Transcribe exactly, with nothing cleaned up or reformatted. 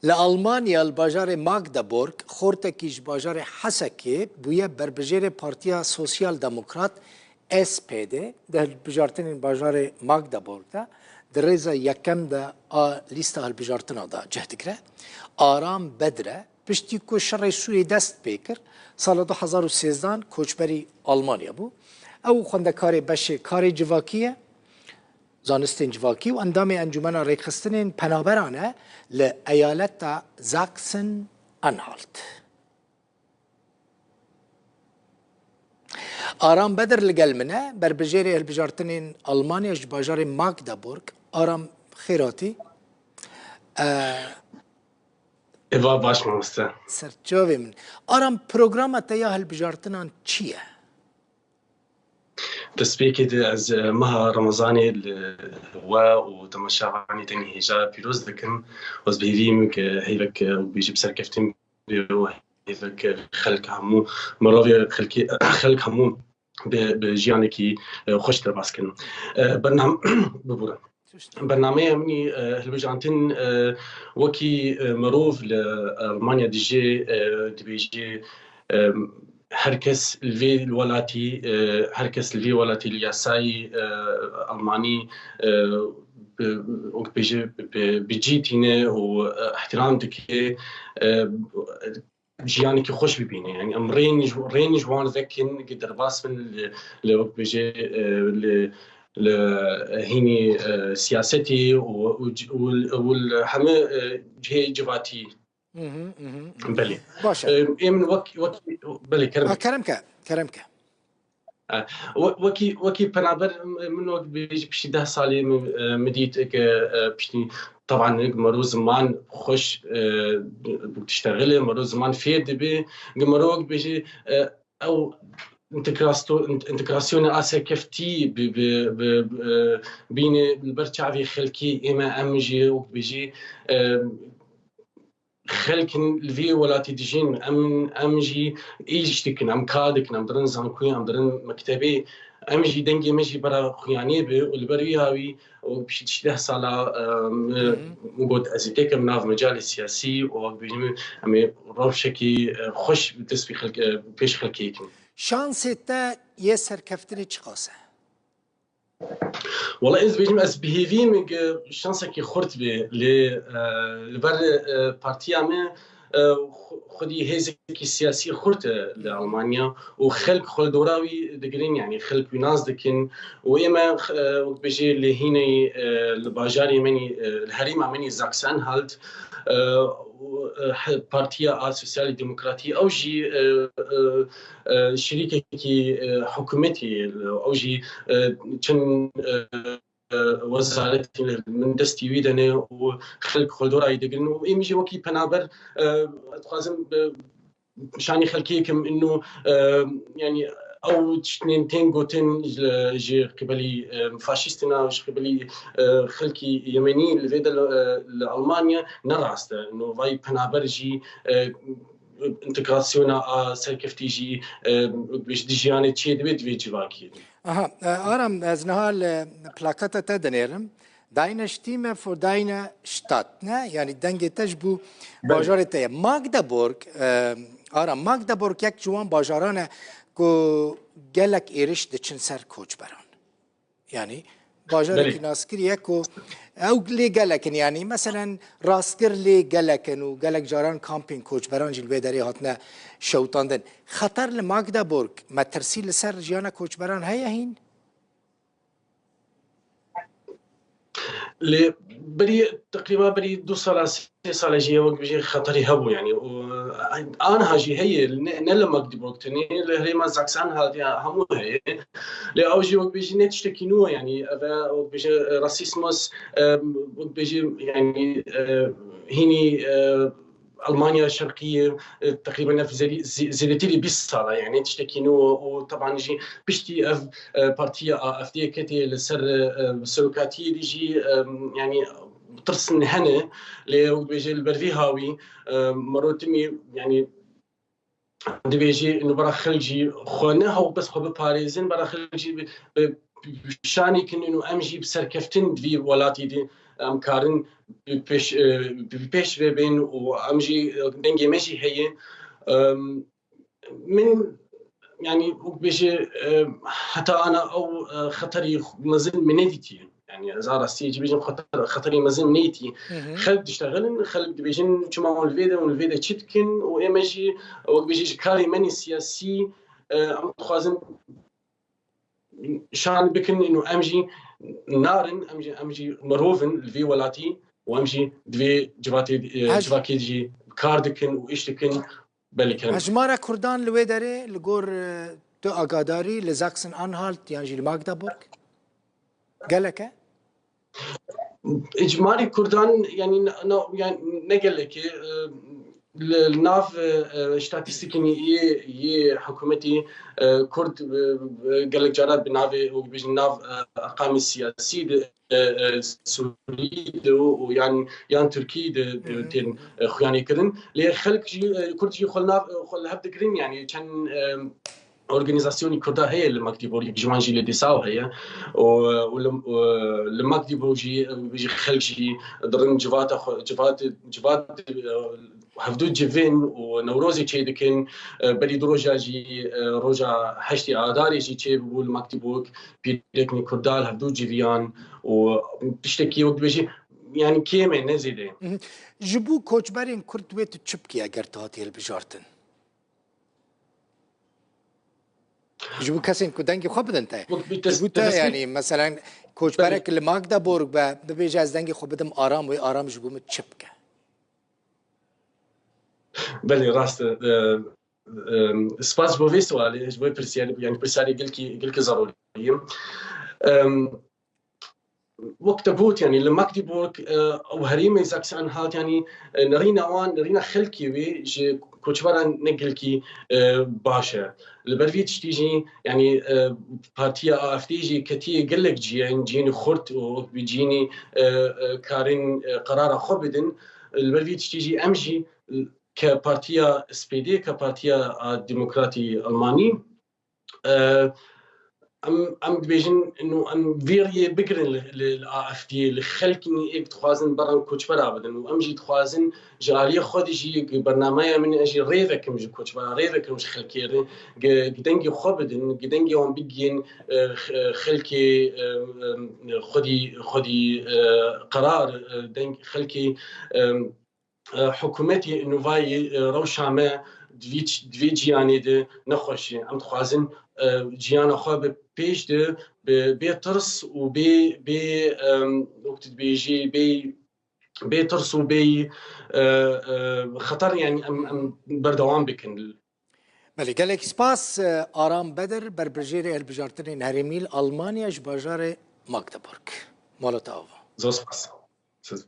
Li Almanya, li bajarê Magdeburg, xortekî ji bajarê Hesekê bûye berbijêrê Partiya Sosyal Demokrat, S P D, di hilbijartinên bajarê Magdeburg de di rêza yekem de a lîsta hilbijartina de cih digire. Aram Bedre, piştî ku şerê Sûriyê dest pê kir, sala du hezar û sêzdeh koçberî Almanya bû. Ew xwendekarê beşê karê civakî ye, zanistên civakî û endamê Encûmena Rêkxistinên Penaberan e li eyaleta Sachsen-Anhalt. Aram Bedir li gel min e, berbijêrê hilbijartinên Almanya ji bajarê Magdeburg. Aram, xêr hatî. Eva baş mamoste. Serçavê min. Aram, programa te ya hilbijartinan çi ye? Destpêkê de ez, e, meha Remezanê li we û temaşevanê Dengê Hêja pîroz dikim. Ez bi hêvî me ke hêvek, e, bêjî bi serkeftin bê û hêvek, e, xelk hemû, mirovê xelkê, xelk hemû bi, bi jiyanekî, e, xweş derbas kin. E, bernam-, bibûrin. Bernameya min î, e, hilbijartin, e, wekî, e, mirov li Almanya dijî, e, dibêjî, e, her kes li vê welatî, e, her kes li vê welatî li yasayî, e, Almanî, e, bi, wek bêje, bi, bi cî tîne û, e, îhtîram dike, e, jiyanekî xweş bibîne. Yani em rên ji, rên ji wan vekin, ki derbas bin li, li wek bêje, e, li, li hînî, e, siyasetî û, û, û, û li hemî, e, cihê civatî. Mhm, mhm, mhm. Belê. Baş e. E, ê min wek, wek, belê, kerem. Ha, kerem ke, kerem ke. E, we-, wekî, wekî penaber, m-, min wek bêjî piştî deh salê min, e, min dît ke, e, piştî, teban, mero ziman xweş, e, tiştexile, mero ziman fêr dibe, mero wek bêjî, e, ew integrasto-, int-, integrasyonê a serkeftî bi, bi, bi, e, bîne li ber çavê xelkî, ême em jî wek bêjî, e, xelk in li vê welatî dijîn, em, em jî îş dikin, em kar dikin, em dirin zankoyê, em dirin mektebê, em jî dengê me jî bera xuyaniyê be û li ber wî hawî û pişt deh sala, e, min, Hı hı. min got ez ê têkim nav mecalê siyasî û wek bêjim em ê rewşekî, e, xweş bi dest pê xelk-, e, pêş xelkê dikin. Şansê te yê serkeftinê çiqas e? Wala ez bêjim, ez bi hêvî min ge şansekî xurt bê lê, e, li ber, e, partiya me, e, xu-, xwedî hêzekî siyasî xurt e li Almanya û xelk xwe li dora wî digirin, yani xelk wî nas dikin û ême, e, wek bêjê lê hîneyî, e, li bajarê me nî, e, li herêma me nî Sachsen-Anhalt, e, û, e, he-, Partiya a Sosyal Demokratî ew jî, e, e, e, şirîkekî, e, hikûmetî, ew jî, e, çend, e, e, wezaretî li min destî wî de ne û xelk xwe li dora wî digirin û êm jî wekî penaber, e, dixwazim, e, şanî xelkê kim ino, e, yani ew tiştên tên gotin ji, ji qibelî, e, faşîstina, ji qibelî, e, xelkî Yemenî li vê de, e, li Almanya ne rast e. No vay penaber jî, e, integrasyona a serkeftî jî, e, ji jiyanê çê dibe, divê civakî. Aha, e, Aram, ez niha li plaketa te dinêrim. Deine Stimme für deine Stadt, ne? Yani dengê te ji bo Belê. bajarê te ye. Magdeburg, e, Aram, Magdeburg yek ji wan bajaran e ku gelek êriş diçin ser koçberan. Yani bajarekî Belê. naskirî ye ku ew lê gelek in, yani meselen rastgir lê gelek in û gelek caran kampên koçberan jî li wê derê hatine şewitandin. Xeter li Magdeburg, metirsî li ser jiyana koçberan heye hîn? Lê berî, teqrîba berî du sala, sê sala jî wek bijî xeterî hebû, yani, û, e, aniha jî heye, ne, ne li Magdeburg tenê, li herêma Sachsen-Anhalt ya hemû heye. Lê ew jî wek bijî ne tiştekî nû ye, yani, ev e, wek bijî, e, rasîsmus, e, wek bijî, yani, e, hînî, e, Almanya Şerqî, e, teqrîben ev zêdî-, zê-, zêdetirî bîst sal e, yani tiştekî nû û teban jî piştî ev, e, partiya A F D ketê li ser, e, serokatiyê de jî, e, yani tirsin hene, lê ew dibêje li ber vî hawî, e, mero timî, yani dibêjî nûbera xelk jî xwe ne hew bes xwe biparêzin, bera xelk jî bi, bi şanê kin û em jî bi serkeftin di vî welatî de, em karin bi pêş, e, bi pêş ve bên û em jî, e, dengê me jî heye. Em, min, yanî, wek bêje, e, heta ana ew, e, xeterî mezin min nedîtiye. Yanî, ez a rastiyê jî bêjim, xeter-, xeterî mezin min nedîtiye. Hı hı. Xelk diştexilin, xelk dibêjin, çima hûn li vê de, hûn li vê de çi dikin? Û ê me jî, wek bêje, ji karê me nê siyasî, e, em dixwazin şan bikin, û em jî narin, em jî, em jî mirov in li vê welatî û em jî di vê civatê, e, Hej- civakê jî kar dikin û îş dikin. Belê kerem. Hejmara Kurdan li wê derê li gor, e, tu agadarî li Sachsen-Anhalt yan jî li Magdeburg? Gelek e? Ecmarî Kurdan, yanî, na, na, yanî ne gelekê, e, li, li nav, e, e, statîstîkên yê, yê hikûmetî, e, Kurd, e, e, gelek cara bi navê, wek bêjin, nav, e, erqamê siyasî de, e, e, Sûrî de û, û yan, yan Tirkî de, de Hı hı. tên, e, xuyanê kirin. Lê xelk jî, e, Kurd jî xwe li nav, e, xwe li hev digirin, yanî çend, e, organîzasyonî Kurda heye li Magdeburg, ji wan jî li Dessau heye. Û, û li, û li Magdeburg jî, jî xelk jî dirin civata xwe, civat, civat, hevdu civên û Newrozê çê dikin. Berî du roja jî, roja heştê Adarê jî çê bû li Magdeburg, pîrekên Kurda li hevdu civiyan û tiştekî wek dibêjî, yanî kêm e, ne zêde ye. Mhm. Ji bo koçberên Kurd wê tu çi bikî eger tu hatî hilbijartin? Ji bo kesên ku dengê xwe bidin te. Wek bi Ji bo te, destpêk yanî, meselen, koçberek Belê. li Magdeburg be, bibêje, "Ez dengê xwe bidim Aram, wê Aram ji bo min çi bike?" Belê, rast e. E, e, spas ji bo vê sualê, ji bo vê pirsiyarê, yanî pirsiyarê gelkî, gelkî zerûrî ye. Em, Wek te got, yanî li Magdeburg, e, û herêmê Sachsen-Anhalt, yanî, e, nerîna wan, nerîna xelkê wê ji koçberan ne gelkî, e, baş e. Li ber vî tiştî jî, yanî, e, partiya A F D jî ketiye gelek ciyên, ciyên xurt û bi ciyên, e, e, karin, e, qerara xwe bidin. Li ber vî tiştî jî em jî, e, ke partiya S P D, ke partiya a Demokratî Almanî, e, em, em dibêjin, ino em vê riyê bigirin li, li, li A F D'yê, li xelkî êk dixwazin beran koçbera bidin û em jî dixwazin ji aliyê xwe de jî gi bernameya min ez jî rê vekim ji koçbera, rê vekim ji xelkê re, gi, gi dengê xwe bidin, gi dengê wan bigihên, e, x-, e, xelkê, e, e, xwedî, xwedî, e, qerar, e, deng xelkê, e, e, hikûmetê nûvayê, e, rewşa me di vî ç-, di vî ciyanê de nexweş e. Em dixwazin, e, ciyana xwe bi pêş de bi bê tirs û bê, bê, em, wek tu dibêjî, bê, bê tirs û bê, e, e, xeter, yanî em, em berdewam bikin. Belê, gelek spas, e, Aram Bedir, berbijêrê hilbijartinên herêmî li Almanya ji bajarê Magdeburg. Mala te ava. Zor spas. Siz.